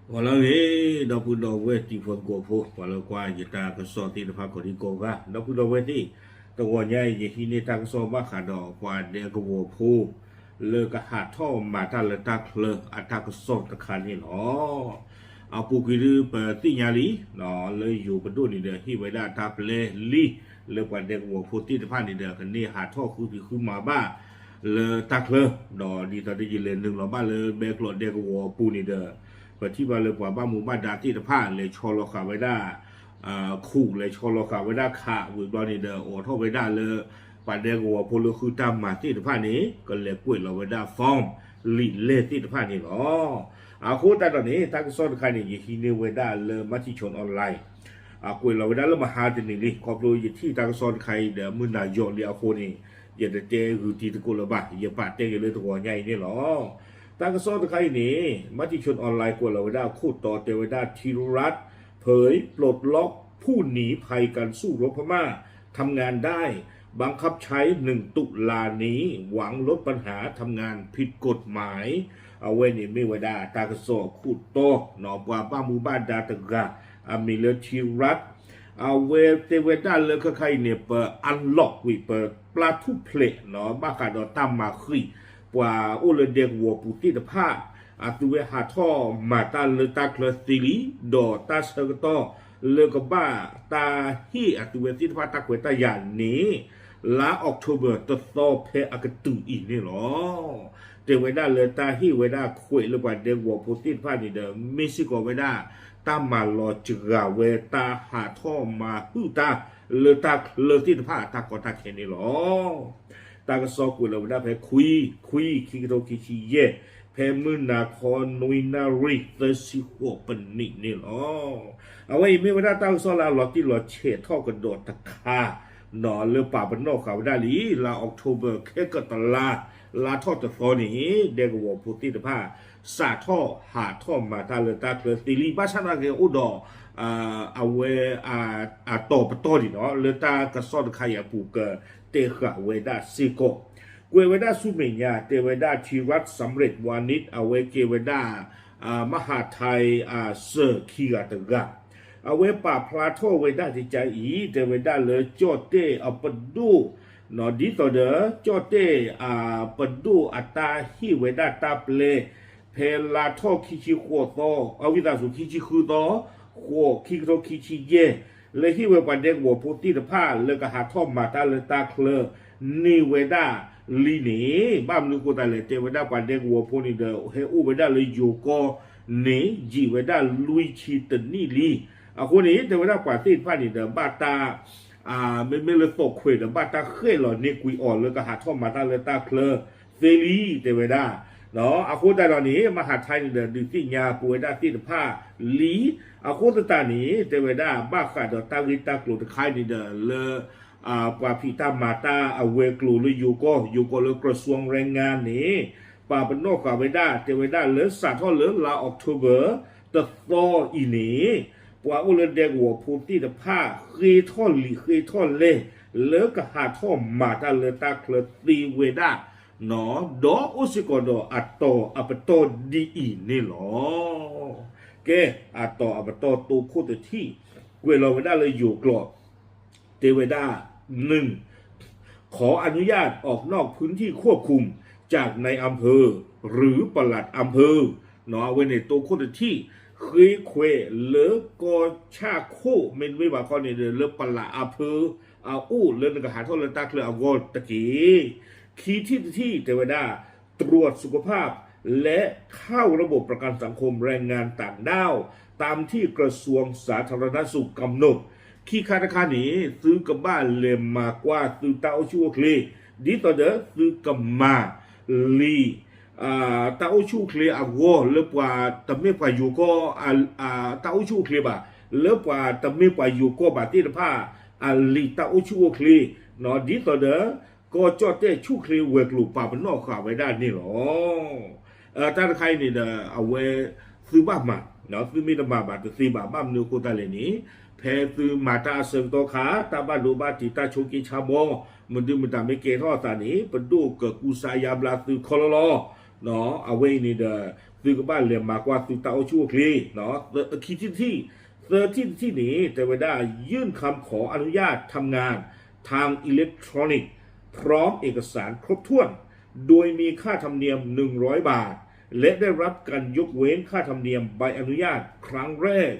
ဂီၤလၢအဂ့ၤ ဒီပုၢ်ဒီဝဲၢ်တံၤဖိသကိးဖိ ပှၤလၢကွၢ်ယတၢ်ကစီၣ်သ့ၣ်တဖၣ်ကိးဒံကိးဂၤ ဒီပုၢ်ဒီဝဲၢ်သ့ၣ်, တဂီၤညါအံၤ ယဟံးန့ၢ်တၢ်ကစီၣ်ဘၣ်ဃးဒီးပှၤဒဲကဝီၤဖိ လၢကဟးထီၣ်မၤတၢ်လၢတၢ်ချၢအတၢ်ကစီၣ်တခါန့ၣ်လီၤ. အပူၤကွံာ်ဒုးပသ့ၣ်ညါလံ လၢယိၤပဒိၣ်န့ၣ်ဒီး ဟ့ၣ်ဝဲဒၣ်တၢ်ပျဲလံ လၢပှၤဒဲကဝီၤဖိသ့ၣ်တဖၣ်န့ၣ်ဒီး ကန့ၢ်ဟးထီၣ်ဃုဖံးဃုမၤဘၣ် လၢတၢ်ချၢ, ဒီးဒ်သိးဒီးယလဲၤနုာ်လီၤဘၣ်လၢဘဲကျိးဒဲကဝီၤအပူၤန့ၣ်ဒီး ပထံၣ်ဘၣ်လၢပှၤဘၣ်မူဘၣ်ဒါသ့ၣ်တဖၣ် လဲၤဆီလီၤဃာ်ဝဲဒၣ် ခူၣ် လဲၤဆီလီၤဃာ်ဝဲဒၣ်ခး ဝံၤဘျီန့ၣ်ဒီး အိးထီၣ်ဝဲဒၣ်လၢ ပှၤဒဲကဝီၤဖိလၢဃုတၢ်မၤသ့ၣ်တဖၣ်န့ၣ် ကလဲၤကွဲးလီၤဝဲဒၣ် form လံာ်လဲၢ်သ့ၣ်တဖၣ်န့ၣ်လီၤ. အဃိသတးဒီးန့ၣ် တၢ်ကစီၣ်တခါန့ၣ် ယဟံးန့ၢ်ဝဲဒၣ်လၢ Matichon Online အကွဲးလီၤဝဲဒၣ်လၢမဟါတနံၤလံ ခီဖျိယထံၣ်တၢ်ကစီၣ်တခါအံၤဒီး မုၢ်နၤယိးလံအဃိန့ၣ် ယတတဲဂုာ်တံၤသကိးလၢၤဘၣ် ယပာ်တဲက့ၤလၢတဂီၤညါအံၤန့ၣ်လီၤ. တၢ်ကစီၣ်တခါအံၤန့ၣ် Matichon Online ကွဲးလီၤဝဲဒၣ်အခိၣ်တီတဲဝဲဒၣ် ทีรัฐเผยปลดล็อกผู้หนีภัยการสู้รบพม่าทำงานได้ บังคับใช้หนึ่งตุลานี้ หวังลดปัญหาทำงานผิดกฎหมาย အဝဲန့ၣ်မ့ၢ်ဝဲဒၣ်တၢ်ကစီၣ်အခိၣ်တီ ပှၤဘၣ်မူဘၣ်ဒါတဂၤ အမံၤလၢ ทีรัฐ အဝဲတဲဝဲဒၣ်လၢခဲခါအံၤန့ၣ် ပ unlock ဝံၤ ပပျၢ်ထူၣ်ဖျဲး ဘၣ်ဃးဒီးတၢ်မၤဃံး ပှၤအိၣ်လၢဒဲကဝီၤပူၤသ့ၣ်တဖၣ် အသုဝဲဟးထီၣ်မၤတၢ်လၢတၢ်ချၢသ့လံ ဒီးတၢ်ဆၢကတီၢ်လၢကဘၣ်တၢ်ဟ့ၣ်အသုဝဲသ့ၣ်တဖၣ်တၢ်ခွဲးတၢ်ယာ်န့ၣ် လါ October တသီဖဲအကတုၤအံၤန့ၣ်လီၤ. တဲဝဲဒၣ်လၢတၢ်ဟ့ၣ်ဝဲဒၣ်ခွဲးလၢပှၤဒဲကဝီၤဖိသ့ၣ်တဖၣ်န့ၣ်ဒီး မ့ၢ်စ့ၢ်ကီးဝဲဒၣ် တၢ်မၤလီၤစှၤဝဲတၢ်ဟးထီၣ်မၤဟုၣ်တၢ်လၢတၢ်ချၢသ့ၣ်တဖၣ်အတၢ်ကီတၢ်ခဲန့ၣ်လီၤ. တၢ်ကစီၣ်ကွဲးလီၤဝဲဒၣ်ဖဲခွံ ခွံ ခံကထိခံဆံယဲၢ် ဖဲမုၢ်နၤခီ နွံနၣ်ရံၣ် သၢဆံဃိးပနံးန့ၣ်လီၤ. အဝဲအံၤမ့ၢ်ဝဲဒၣ်တၢ်ကစီၣ်လၢအလီၤတံၢ်လီၤဆဲးထီၣ်ကဒီးတခါ လၢပာ်ပနီၣ်ဃာ်ဝဲဒၣ်လံ လါ October ခဲကတလါ လါထီၣ်တသီန့ၣ် ဒဲကဝီၤဖိသ့ၣ်တဖၣ် စးထီၣ်ဟးထီၣ်မၤတၢ်လၢတၢ်ချၢသ့လံ ဘၣ်ဆၣ်သနာ်က့အိၣ်ဒီး အဝဲ အတီၤပတီၢ်န့ၣ်လီၤ လၢတၢ်ကစီၣ်တခါအံၤအပူၤကတဲဃာ်ဝဲဒၣ်စ့ၢ်ကီး ကွဲးဝဲဒၣ်ဆူမဲာ်ညါ တဲဝဲဒၣ် ทีรัฐสำเร็จวานิช အဝဲကဲဝဲဒၣ် မဟးထဲ စၢၤခံဂၤတဂၤ အဝဲပာ်ဖျါထီၣ်ဝဲဒၣ်တကါအံၤ တဲဝဲဒၣ်လၢကၠီၣ်တဲၣ်အပဒိၣ် ဒ်သိးဒီး ကၠီၣ်တဲၣ်အပဒိၣ်အတၢ်ဟ့ၣ်ဝဲဒၣ်တၢ်ပျဲ ဖဲလါထီၣ်ခံဆံဃိးသီ အဝံသးစူၤ ခံဆံဃုသီ ဃိး ခံကထိခံဆံယဲၢ် လၢဟ့ၣ်ဝဲပှၤဒဲကဝီၤဖိသ့ၣ်တဖၣ် လၢကဟးထီၣ်မၤတၢ်လၢတၢ်ချၢန့ၢ်ဝဲဒၣ်လံန့ၣ် ဘၣ်မနုၤအဃိသတးလဲၣ် တဲဝဲဒၣ်ပှၤဒဲကဝီၤဖိန့ၣ်ဒီး ဟဲအိၣ်ဝဲဒၣ်လၢယိၤကီၢ်န့ၣ် ယံာ်ဝဲဒၣ်လွံၢ်ဆံတနံၣ်လံ. အဃိန့ၣ် တဲဝဲဒၣ်ပှၤသ့ၣ်တဖၣ်န့ၣ်ဒီး ဘၣ်တၢ် မ့မ့ၢ်လၢသိးခွဲးဒီး ဘၣ်တၢ်ဃဲၣ်လီၤန့ၢ်ကွံာ်အီၤ လၢကဟးထီၣ်မၤတၢ်လၢတၢ်ချၢသ့လံ တဲဝဲဒၣ် အဃိသတးဒီးန့ၣ် မဟးထဲန့ၣ်ဒီး ဒုးသ့ၣ်ညါပဝဲဒၣ်သ့ၣ်တဖၣ်လံ. အဃိသတးန့ၣ် တဲဝဲဒၣ် ဘၣ်ဃးဒီးတၢ်ဂ့ၢ်တၢ်ကျိၤတခါအံၤန့ၣ်ဒီး လၢ ပှၤဖံးတၢ်မၤတၢ်အဝဲၤကျိၤလၢယိၤကီၢ် ယိၤကီၢ်လၢ กระทรวงแรงงาน န့ၣ် ပာ်ပနီၣ်ဃာ်ဝဲဒၣ် တဲဝဲဒၣ်လၢစးထီၣ်လၢလါ October တသီအံၤန့ၣ် ပှၤအိၣ်လၢဒဲကဝီၤဖိသ့ၣ်တဖၣ် ဃ့ထီၣ်လံာ်ဃ့ထီၣ်လဲၢ် လၢကဟးထီၣ်မၤတၢ်လၢတၢ်ချၢသ့ဝဲဒၣ် ဒီးအိၣ်စ့ၢ်ကီးဒီးအတီၤအပတီၢ်ဒ်အံၤန့ၣ်လီၤ. ကဲ အတီၤအပတီၢ်တိခိၣ်တထံၣ် ကွဲးလီၤဝဲဒၣ်လၢယိၤကျိာ် တဲဝဲဒၣ် หนึ่ง ขออนุญาตออกนอกพื้นที่ควบคุมจากนายอำเภอหรือปลัดอำเภอ အဝဲန့ၣ် တိခိၣ်တထံၣ် ဃ့ခွဲးလၢကီၢ်ဆၣ်ခိၣ် မ့တမ့ၢ်ဘၣ်ခီန့ၣ် လၢပလးအဖၢအအိၣ် လၢနကဟးထီၣ်လၢတၢ်ချၢအဂီၢ်တက့ၢ်. ခံထံၣ်တထံၣ် တဲဝဲဒၣ် ตรวจสุขภาพและเข้าระบบประกันสังคมแรงงานต่างด้าวตามที่กระทรวงสาธารณสุขกำหนด ခံခါတခါန့ၣ် သုကဘၣ်လဲၤမၤကွၢ်သုတၢ်အိၣ်ဆူၣ်အိၣ်ချ့ ဒ်သိးဒီးသုကမၤလံာ် တၢ်အိၣ်ဆူၣ်အိၣ်ချ့အဂီၢ် လၢပှၤတမ့ၢ်ပှၤယိၤကီၢ် တၢ်အိၣ်ဆူၣ်အိၣ်ချ့ဘၣ် လၢပှၤတမ့ၢ်ပှၤယိၤကီၢ်ဘၣ်သ့ၣ်တဖၣ် အလံာ်တၢ်အိၣ်ဆူၣ်အိၣ်ချ့ ဒ်သိးဒီး ကီၢ်ကၠီၣ်တဲၣ်ဆူၣ်ချ့ဝဲၤကျိၤပာ်ပနီၣ်ဃာ်ဝဲဒၣ်န့ၣ်လီၤ. တၢ်တခါအံၤန့ၣ်ဒီး အဝဲ သုဘၣ်မၤ သုမ့ၢ်တမၤဘၣ်တသ့ဘၣ် ဘၣ်မနုၤအဃိသတးလဲၣ်န့ၣ် ဖဲသုမၤတၢ်အဆၢကတီၢ်ခါ တၢ်ဘၣ်ဒိဘၣ်ထံး တၢ်ဆိးက့ဆါဘီ မဒုမတၤမ့ၢ်ကဲထီၣ်အသးန့ၣ် ပဒိၣ်ကကူစါယါဘျါသုခီလီၤလီၤ. အဝဲအံၤန့ၣ်ဒီး သုကဘၣ်လဲၤမၤကွၢ်သုတၢ်အိၣ်ဆူၣ်အိၣ်ချ့, ခံထံၣ်တထံၣ်, သၢထံၣ်တထံၣ်န့ၣ် တဲဝဲဒၣ် ยื่นคำขออนุญาตทำงาน ทางอิเล็กทรอนิกส์ พร้อมเอกสารครบถ้วน โดยมีค่าธรรมเนียม หนึ่งร้อยบาท และได้รับการยกเว้นค่าธรรมเนียมใบอนุญาตครั้งแรก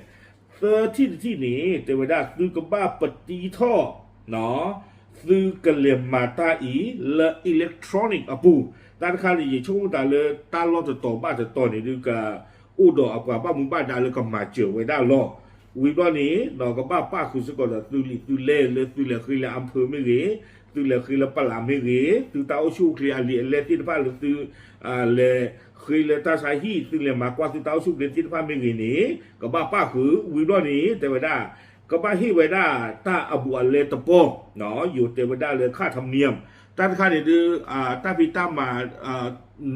သၢထံၣ်တထံၣ်န့ၣ် တဲဝဲဒၣ် သုကဘၣ်ပတံထီၣ် သုကလဲၤမၤတၢ်အံၤ လၢ electronic အပူၤ, တၢ်တခါန့ၣ် ယဆိကမိၣ်တၢ်လၢတၢ်လီၢ်တတီၤဘၣ်တတီၤန့ၣ် ဒုးကအိၣ်ဒီးအပှၤဘၣ်မူဘၣ်ဒါလၢကမၤစၢၤဝဲဒၣ်လီၤ. ဝံၤဘျီန့ၣ် ကဘၣ်ပၣ်ဃုာ်စ့ၢ်ကီးဒီးသုလံာ်သုလဲၢ်လၢသုလဲၤဃ့လၢ อำเภอ မ့ၢ်ဂ့ၤ, သုလဲၤဃ့လၢပလးမ့ၢ်ဂ့ၤ, သုတၢ်အိၣ်ဆူၣ်အိၣ်ချ့အလံာ်အလဲၢ်သ့ၣ်တဖၣ်လၢသု လဲၤဃ့လၢတၢ်ဆါဟံၣ် သုလဲၤမၤကွၢ်သုတၢ်အိၣ်ဆူၣ်အိၣ်ချ့သ့ၣ်တဖၣ်မ့ၢ်ဂ့ၤန့ၣ် ကဘၣ်ပၣ်ဃုာ် ဝံၤဘျီန့ၣ် တဲဝဲဒၣ် ကဘၣ်ဟ့ၣ်ဝဲဒၣ်တၢ်အဘူးအလဲတပီၢ်, ယိၤတဲဝဲဒၣ်လၢ ค่าธรรมเนียม တၢ်တခါန့ၣ်ဒုး တၢ်ဖံးတၢ်မၤ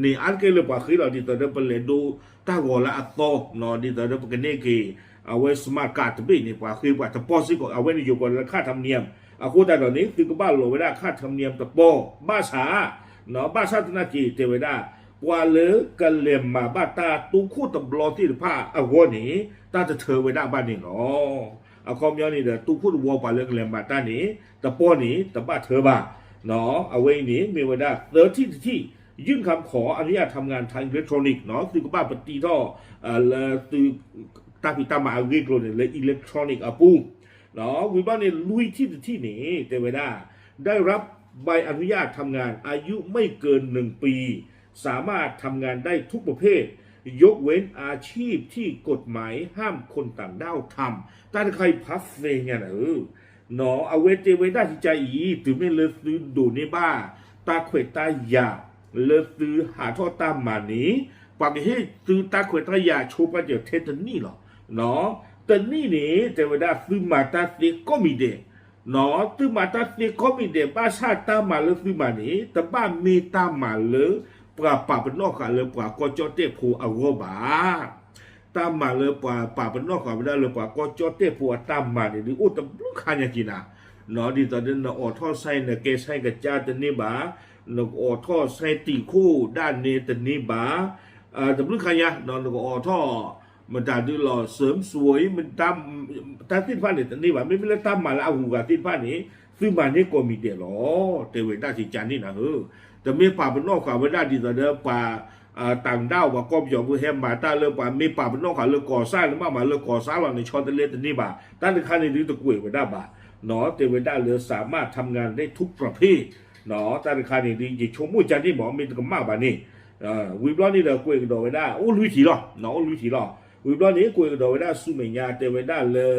န့ၣ်အါတက့ၢ်လၢပှၤဃ့လီၤ ဒ်သိးဒီးပလဲၤဒိတၢ်ဂီၤလၢအသီ, ဒ်သိးဒီးပကန့ၢ်က့ၤ အဝဲ smart card တဘ့ၣ်န့ၣ် ပှၤဃ့ပှၤတပီၢ်စ့ၢ်ကီး အဝဲန့ၣ်ယိၤကိးလၢ ค่าธรรมเนียม အဃိသတးဒီးန့ၣ် သုကဘၣ်လီၤဝဲဒၣ် ค่าธรรมเนียม တပီၢ် ဘၣ်ဆၣ် ဘၣ်ဆၣ်သနာ်က့ တဲဝဲဒၣ် ပှၤလၢကလဲၤမၤဘၣ်တၢ်တိခိၣ်တဘျီသ့ၣ်တဖၣ်အဂီၢ်န့ၣ် တၢ်တထၢဝဲဒၣ်ဘၣ်န့ၣ်လီၤ. အခီပညီန့ၣ်ဒီး တိခိၣ်တဝီပှၤလၢကလဲၤမၤတၢ်န့ၣ် တပီၢ်န့ၣ် တဘၣ်ထၢဘၣ်. အဝဲအံၤန့ၣ် မ့ၢ်ဝဲဒၣ်သၢထံၣ်တထံၣ် ยื่นคำขออนุญาตทำงานทางอิเล็กทรอนิกส์ သုကဘၣ်ပတံထီၣ် လၢသု တၢ်ဖံးတၢ်မၤအဂ့ၢ်အကျိၤန့ၣ် လၢ electronic အပူၤ ဝံၤဘျီန့ၣ် လွံၢ်ထံၣ်တထံၣ်န့ၣ် တဲဝဲဒၣ် ได้รับใบอนุญาตทำงาน อายุไม่เกินหนึ่งปี สามารถทำงานได้ทุกประเภท ยกเว้นอาชีพที่กฎหมายห้ามคนต่างด้าวทำ တၢ်တခါအံၤဖးသ့ညါနၤဧၢ, အဝဲတဲဝဲဒၣ်ကကါအံၤ တုၤမ့ၢ်လၢသုဒိးန့ၢ်ဘၣ် တၢ်ခွဲးတၢ်ယာ် လၢသုဟးထီၣ်တၢ်မၤန့ၣ် ပှၤကဟ့ၣ်သုတၢ်ခွဲးတၢ်ယာ်ဆိပာ်စၢၤထဲတနံၣ်လီၤ. တနံၣ်န့ၣ် တဲဝဲဒၣ်သုမၤတၢ်သ့ကိးမံၤဒဲး, သုမၤတၢ်သ့ကိးမံၤဒဲး ဘၣ်ဆၣ်တၢ်မၤလၢသုမၤန့ၣ် တဘၣ်မ့ၢ်တၢ်မၤလၢ ပှၤပာ်ပနီၣ်ဃာ်လၢပှၤကီၢ်ကၠီၣ်တဲၣ်ဖိအဂီၢ်ဘၣ်. တၢ်မၤလၢပှၤပာ်ပနီၣ်ဃာ်ဝဲဒၣ်လၢပှၤကီၢ်ကၠီၣ်တဲၣ်ဖိအတၢ်မၤန့ၣ် ဒုးအိၣ်တဘျုးခါညါက့ၤနၤ, ဒ်သိးဒီးနအိးထီၣ်ဆဲး နကဲဆဲးကစၢ်တန့ၢ်ဘၣ်, နကအိးထီၣ်ဆဲးတံာ်ခိၣ်ဒၣ်နဲတန့ၢ်ဘၣ်, တဘျုးခါညါ နကအိးထီၣ် မတၤဒုးလီၤ စၢၣ်စဝဲ တၢ်သ့ၣ်တဖၣ်န့ၣ် တန့ၢ်ဘၣ်. မ့မ့ၢ်လၢတၢ်မၤလၢအဂုၤအဂၤသ့ၣ်တဖၣ်န့ၣ် သုမၤန့ၢ်ကိးမံၤဒဲးလီၤ. တဲဝဲဒၣ်ကကါန့ၣ်နၤဧၢ, တမ့ၢ်ပာ်ပနီၣ်ဃာ်ဝဲဒၣ်ဒ်သိးဒီးပှၤ တၢ်ဒၣ်ပှၤကီၢ်ပယီၤဖိဟဲမၤတၢ်လၢပှၤမ့ၢ်ပာ်ပနီၣ်ဃာ်လၢကီၢ်စၢ် နဘၣ်မၤလၢကီၢ်စၢ်လီၤ နဆီတလဲတန့ၢ်ဘၣ်. တၢ်တခါန့ၣ်ဒုးတကွဲးဝဲဒၣ်ဘၣ်, တဲဝဲဒၣ်လၢ สามารถทำงานได้ทุกประเภท တၢ်တခါန့ၣ်ဒုး ယဆိကမိၣ်ကန့ၣ်မ့ၢ် မ့ၢ်တကမၣ်ဘၣ်န့ၣ်, ဝံၤဘျီန့ၣ်ဒီးကွဲးကဒီးဝဲဒၣ် အိၣ်လွံၢ်ထံၣ်လီၤ, အိၣ်လွံၢ်ထံၣ်လီၤ. ဝံၤဘျီန့ၣ် ကွဲးကဒီးဝဲဒၣ်ဆူမဲာ်ညါ တဲဝဲဒၣ်လၢ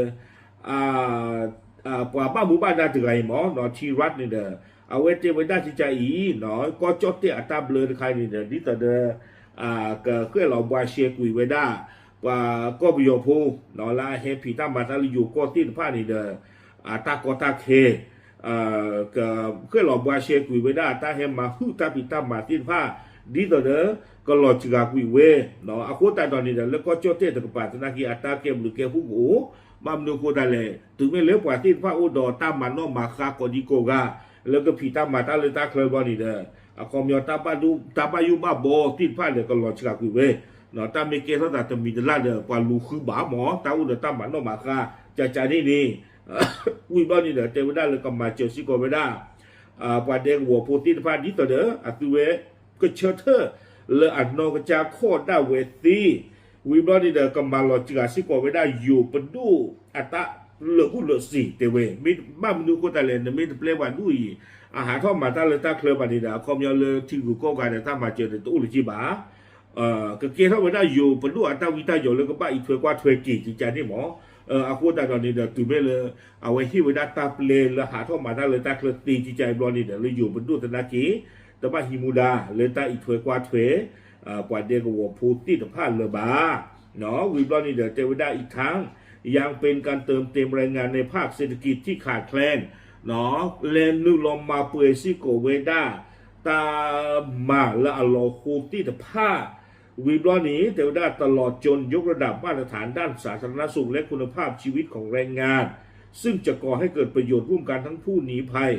ပှၤဘၣ်မူဘၣ်ဒါတဂၤအံၤမ့ၢ် ထံရၣ်န့ၣ်ဒီး အဝဲတဲဝဲဒၣ်ကကါအံၤ ကီၢ်ကၠီၣ်တဲၣ်အတၢ်ဘျၢတခါန့ၣ်ဒီး ဒ်သိးဒီး ကဃဲၣ်လီၤဘှါရှဲကွံာ်ဝဲဒၣ် ပှၤကီၢ်ပယီၤဖိ လၢအဟဲဖံးတၢ်မၤတၢ်လၢယိၤကီၢ်သ့ၣ်တဖၣ်န့ၣ်ဒီး အတၢ်ကီတၢ်ခဲ ကဃဲၣ်လီၤဘှါရှဲကွံာ်ဝဲဒၣ် တၢ်ဟဲမၤဟုၣ်တၢ်ဖံးတၢ်မၤသ့ၣ်တဖၣ် ဒ်သိးဒီး ကလီၤစှၤကွံာ်ဝဲ, အဃိသတးဒီးန့ၣ်ဒီး လၢကီၢ်ကၠီၣ်တဲၣ်တကပၤသနာ်က့ အတၢ်ကဲဘျုးကဲဖှိၣ်ကအိၣ်, ဘၣ်မနုၤအဃိသတးလဲၣ် တုၤမ့ၢ်လၢပှၤသ့ၣ်တဖၣ်အိၣ်ဒီးတၢ်မၤနီၣ်မၤဃါကိးဒံကိးဂၤ လၢကဖံးတၢ်မၤတၢ်လၢတၢ်ချၢဘျီန့ၣ်ဒီး အခီပညီ တၢ်ဘၣ်ယိၣ်ဘၣ်ဘီသ့ၣ်တဖၣ်ဒီး ကလီၤစှၤကွံာ်ဝဲ, တၢ်မ့ၢ်ကဲထီၣ်သးတမံၤတလၢ်ဒီး ပှၤလူၤဃုဘၣ်မ့ၢ် တၢ်အိၣ်ဒီးတၢ်မၤနီၣ်မၤဃါ ကကါန့ၣ်န့ၣ် ဝံၤဘျီန့ၣ်ဒီး တဲဝဲဒၣ်လၢကမၤစၢၤစ့ၢ်ကီးဝဲဒၣ် ပှၤဒဲကဝီၤဖိသ့ၣ်တဖၣ် ဒ်သိးဒီး အသုဝဲ ကဆၢထၢၣ်လၢအနီၢ်ကစၢ်ခီၣ်ဒၣ်ဝဲသ့, ဝံၤဘျီန့ၣ်ဒီး ကမၤလီၤစှၤစ့ၢ်ကီးဝဲဒၣ်ယိၤပဒိၣ်အတၢ်လၢာ်ဘူၣ်လၢာ်စ့ၤတဲဝဲ, မ့ၢ်ဘၣ်မနုၤအဃိသတးလဲၣ် နမ့ၢ်တပျဲပှၤဒ်အံၤ အဟးထီၣ်မၤတၢ်လၢတၢ်ချၢဘၣ်န့ၣ်ဒီး အခီပညီလၢထံဂုၤကီၢ်ဂၤဒီးတၢ်မၤစၢၤဒီးတအိၣ်လၢၤဘၣ် ကကဲထီၣ်ဝဲဒၣ်ယိၤပဒိၣ်အတၢ်ဝံတၢ်ယိၤလၢကဘၣ်အံးထွဲကွၢ်ထွဲက့ၤ ကကါန့ၣ်မ့ၢ်, အဃိသတးဒီးန့ၣ်ဒီး တုၤမ့ၢ်လၢ အဝဲဟ့ၣ်ဝဲဒၣ်တၢ်ပျဲလၢဟးထီၣ်မၤတၢ်လၢတၢ်ချၢသ့ ကကါအံၤဘျီန့ၣ်ဒီး လၢယိၤပဒိၣ်သနာ်က့ တဘၣ်ဟံးမူဒါလၢတၢ်အံးထွဲကွၢ်ထွဲ ပှၤဒဲကဝီၤဖိသ့ၣ်တဖၣ်လၢၤဘၣ်. ဝံၤဘျီန့ၣ်ဒီး တဲဝဲဒၣ် อีกทั้ง ยังเป็นการเติมเต็มแรงงานในภาคเศรษฐกิจที่ขาดแคลน လဲၤနုာ်လီၤမၤပှဲၤစ့ၢ်ကီးဝဲဒၣ် တၢ်မၤလၢအလီၤဃိသ့ၣ်တဖၣ် ဝံၤဘျီန့ၣ် တဲဝဲဒၣ် ตลอดจนยกระดับมาตรฐานด้านสาธารณสุขและคุณภาพชีวิตของแรงงาน ซึ่งจะก่อให้เกิดประโยชน์ร่วมกันทั้งผู้หนีภัย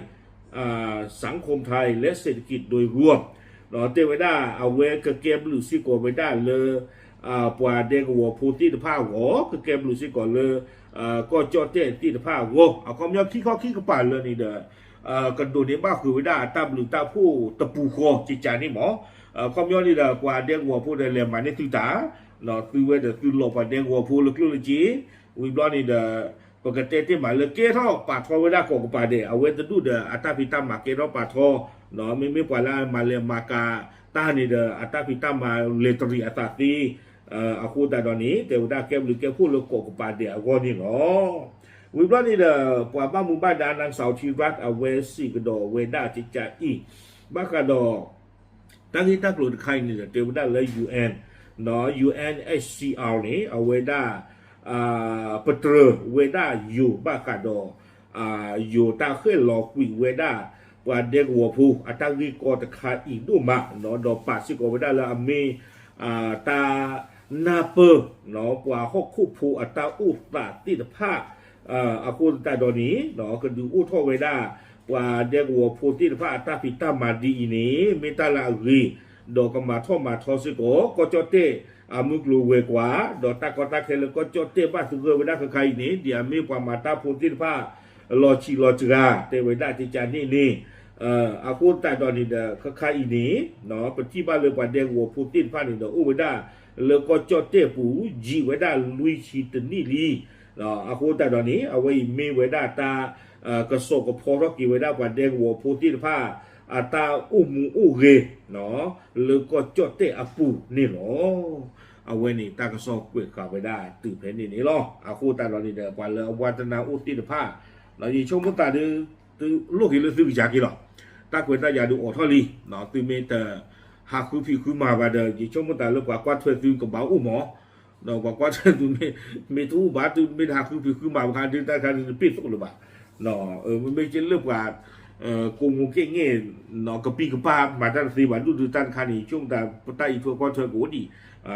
สังคมไทย และเศรษฐกิจโดยรวม တဲဝဲဒၣ်အဝဲကကဲဘျုးစ့ၢ်ကီးဝဲဒၣ်လၢ ပှၤဒဲကဝီၤဖိသ့ၣ်တဖၣ်အဂီၢ်, ကကဲဘျုးစ့ၢ်ကီးလၢ ကီၢ်ကၠီၣ်တဲၣ်သ့ၣ်တဖၣ်အဂီၢ်, အခီပညီခံခီခံကပၤလၢာ်န့ၣ်ဒီး ကဒိးန့ၢ်ဘၣ်ဃုာ်ဝဲဒၣ်အတၢ်ဘျုးတၢ်ဖှိၣ်တပူၤဃီကကန့ၣ်မး, အခီပညီန့ၣ်ဒီး ပှၤဒဲကဝီၤဖိဒီးလဲၤမၤန့ၢ်သုတၢ်, သုဝဲဒီးသုလီၤပှၤဒဲကဝီၤဖိလၢကျိၣ်လၢစ့, ဝံၤဘျီန့ၣ်ဒီး ပကတဲတ့ၢ်မးလၢကဲထီၣ်ပာ်ထီဝဲဒၣ်ကိးကပၤဒဲး, အဝဲတဒူၣ်ဒီးအတၢ်ဖံးတၢ်မၤကဲထီၣ်ပာ်ထီ, မ့မ့ၢ်ပှၤလၢအမၤလဲၤမၤကၤတၢ်န့ၣ်ဒီး အတၢ်ဖံးတၢ်မၤလဲၤတရံးအသးသ့, အဃိသတးဒီးန့ၣ် တဲဝဲဒၣ်ကဲဘျုးကဲဖှိၣ်လၢကိးကပၤဒဲးအဂီၢ်န့ၣ်လီၤ. ဝံၤဘျီန့ၣ်ဒီး ပှၤဘၣ်မူဘၣ်ဒါ နၢ်စၢ်ထံရၣ် အဝဲစံးကဒီးဝဲဒၣ်ကကအံၤ, ဘၣ်ဃးဒီး တၢ်ဂ့ၢ်တၢ်ကျိၤတခါအံၤန့ၣ်ဒီး တဲဝဲဒၣ်လၢ ယူၣ်အဲၣ်, ယူၣ်အဲၣ် ယူၣ်အဲၣ် ယူၣ်အဲၣ် ယူၣ်အဲၣ် န့ၣ် အဝဲဒၣ် ပတြၢၤဝဲဒၣ်ယိၤဘၣ်ဃးဒီး ယိၤတၢ်ဃဲၣ်လီၤကွံာ်ဝဲဒၣ် ပှၤဒဲကဝီၤဖိအတၢ်ဂ့ၢ်ကီတခါအံၤဒိၣ်မး, ဒီးပာ်စ့ၢ်ကီးဝဲဒၣ်လၢအမ့ၢ် တၢ်နၢ်ပၢၢ် ပှၤဟီၣ်ခိၣ်ဖိအတၢ်အိၣ်သးသ့ၣ်တဖၣ်, အဃိသတးဒီးန့ၣ် ကဒုးအိၣ်ထီၣ်ဝဲဒၣ် ပှၤဒဲကဝီၤဖိသ့ၣ်တဖၣ်အတၢ်ဖံးတၢ်မၤဒ်အံၤန့ၣ် မ့ၢ်တၢ်လၢအဂ့ၤ, ဒီးကမၤထီၣ်မၤထီစ့ၢ်ကီး ကီၢ်ကၠီၣ်တဲၣ်အမုၢ်ကျိၤဝဲၤကွာ်, ဒီးတၢ်ကီတၢ်ခဲလၢကီၢ်ကၠီၣ်တဲၣ်ဘၣ်သဂၢၢ်ဝဲဒၣ်ခဲခါအံၤန့ၣ် ဒ်အမ့ၢ်ပှၤမၤတၢ်ဖိသ့ၣ်တဖၣ် လီၤဆံးလီၤစှၤ တဲဝဲဒၣ်ကကန့ၣ်န့ၣ်, အဃိသတးဒီးန့ၣ်ဒီး ခဲခါအံၤန့ၣ် ပထံၣ်ဘၣ်လၢပှၤဒဲကဝီၤဖိသ့ၣ်တဖၣ်န့ၣ်ဒီး အိၣ်ဝဲဒၣ်လၢကီၢ်ကၠီၣ်တဲၣ်ပူၤ ယံာ်ဝဲဒၣ်လွံၢ်ဆံတနံၣ်လံ. အဃိသတးဒီးန့ၣ် အဝဲအံၤမ့ၢ်ဝဲဒၣ်တၢ် ကစီၣ်ကဖီထီၣ်က့ၤဝဲဒၣ်ပှၤဒဲကဝီၤဖိသ့ၣ်တဖၣ် အတၢ်အိၣ်မူအိၣ်ဂဲၤ လၢကီၢ်ကၠီၣ်တဲၣ်အပူၤန့ၣ်လီၤ. အဝဲန့ၣ်တၢ်ကစီၣ်ကွဲးဃာ်ဝဲဒၣ်တုၤဖဲန့ၣ်န့ၣ်လီၤ. အဃိသတးဒီးန့ၣ်ဒီး ပှၤလၢအဝါတနၢ်အိၣ်သ့ၣ်တဖၣ် ယဆိကမိၣ်သးဒုး သုလိၣ်က့ၤလၢသုကယၤက့ၤလီၤ. တၢ်ကွဲးတၢ်ယၤဒုးအိးထီၣ်လံ, သုမ့ၢ်တဟးဃုဖံးဃုမၤဘၣ်ဒီး ယဆိကမိၣ်သးလၢပှၤကွၢ်ထွဲသုကဘၣ်အိၣ်မး, ပှၤကွၢ်ထွဲသုမ့ၢ်တအိၣ်ဘၣ် သုမ့ၢ်တဟးဃုဖံးဃုမၤဘၣ်ခါဒုး တၢ်တခါဒုးတပ့ၢ်သိၣ်လၢၤဘၣ်. မ့မ့ၢ်က့လၢပှၤ ကိးမူၤကဲၣ်ငဲၢ် ကပံကပၤမၤတၢ်တသ့ဘၣ်ဒူၣ်ဒုး တၢ်တခါန့ၣ် ဆိကမိၣ်သးပတၢ်အံးထွဲကွၢ်ထွဲကအိၣ်ဒံး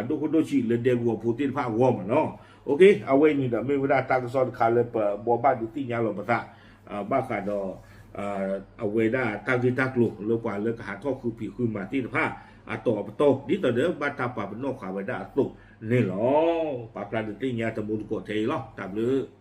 ဒိၣ်ခိၣ်ဒိၣ်ဆံးလၢဒဲကဝီၤဖိသ့ၣ်တဖၣ်အဂီၢ်မးနီၤ. အဝဲအံၤန့ၣ်ဒီး မ့ၢ်ဝဲဒၣ်တၢ်ကစီၣ်တခါလၢပဘှီဘၣ်ဒုးသ့ၣ်ညါလီၤပသး ဘၣ်ဃးဒီး အဝဲဒၣ်တၢ်ဂ့ၢ်တၢ်ကျိၤလၢပှၤလၢကဟးထီၣ်ဃုဖံးဃုမၤသ့ၣ်တဖၣ် အတီၤအပတီၢ် ဒ်သိးဒီးဘၣ်တၢ်ပာ်ပနီၣ်ဃာ်ဝဲဒၣ်အသိးန့ၣ်လီၤ. ပာ်ဖျါဒုးသ့ၣ်ညါတမူတကိးထဲအံၤလီၤ. တၢ်ဘျုး